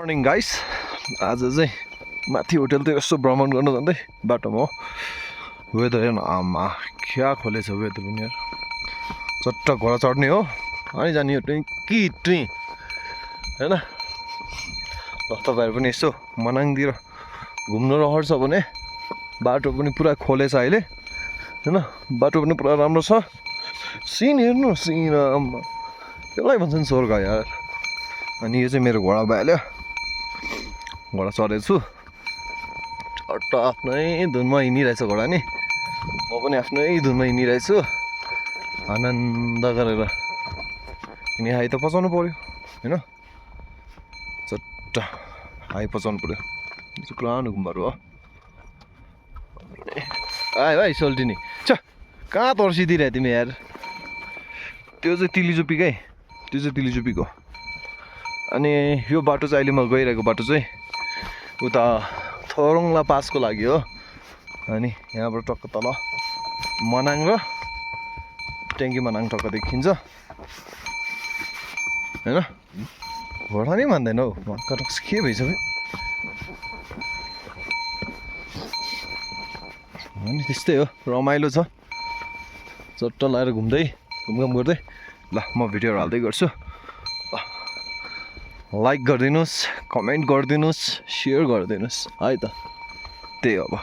Morning guys, आज चाहिँ माथि होटलतिर यसो भ्रमण गर्नु जाँदै बाटोमा हो। वेदर हेर्नु, आमा क्या खोलेछ वेदर पनि यार। चट्ट घोडा चढ्ने हो अनि जाने हो टुइँ होइन। ल तपाईँहरू पनि यसो मनाङतिर घुम्नु रहर छ भने बाटो पनि पुरा खोलेछ अहिले होइन। बाटो पनि पुरा राम्रो छ। सिन हेर्नु, सिन आम्मा त्यसलाई भन्छ नि स्वर्ग यार। अनि यो चाहिँ मेरो घोडा भइहाल्यो, घोडा चढेको छु। चट्ट आफ्नै धुनमा हिँडिरहेछ घोडा नि, म पनि आफ्नै धुनमा हिँडिरहेछु आनन्द गरेर। अनि हाई त पचाउनु पऱ्यो होइन, चट्ट हाई पचाउनु पऱ्यो। पुरानो घुमहरू हो। आयो है सोल्टिनी, छ कहाँ तर्सिदिरहेको तिमी यार। त्यो चाहिँ तिलीजुपीकै, त्यो चाहिँ तिलीजुपीको। अनि यो बाटो चाहिँ अहिले म गइरहेको बाटो चाहिँ उता थोरङला पासको लागि हो। अनि यहाँबाट टक्क तल मनाङ र ट्याङ्की मनाङ टक्क देखिन्छ होइन। घोडा नै मान्दैन हौ, टक्स के भइसक्यो। अनि त्यस्तै हो, रमाइलो छ। चट्ट लगाएर घुम्दै घुमघाम गर्दै। ल म भिडियोहरू हाल्दै गर्छु। लाइक गरिदिनुहोस्, कमेन्ट गरिदिनुहोस्, सेयर गरिदिनुहोस् है त। त्यही हो अब।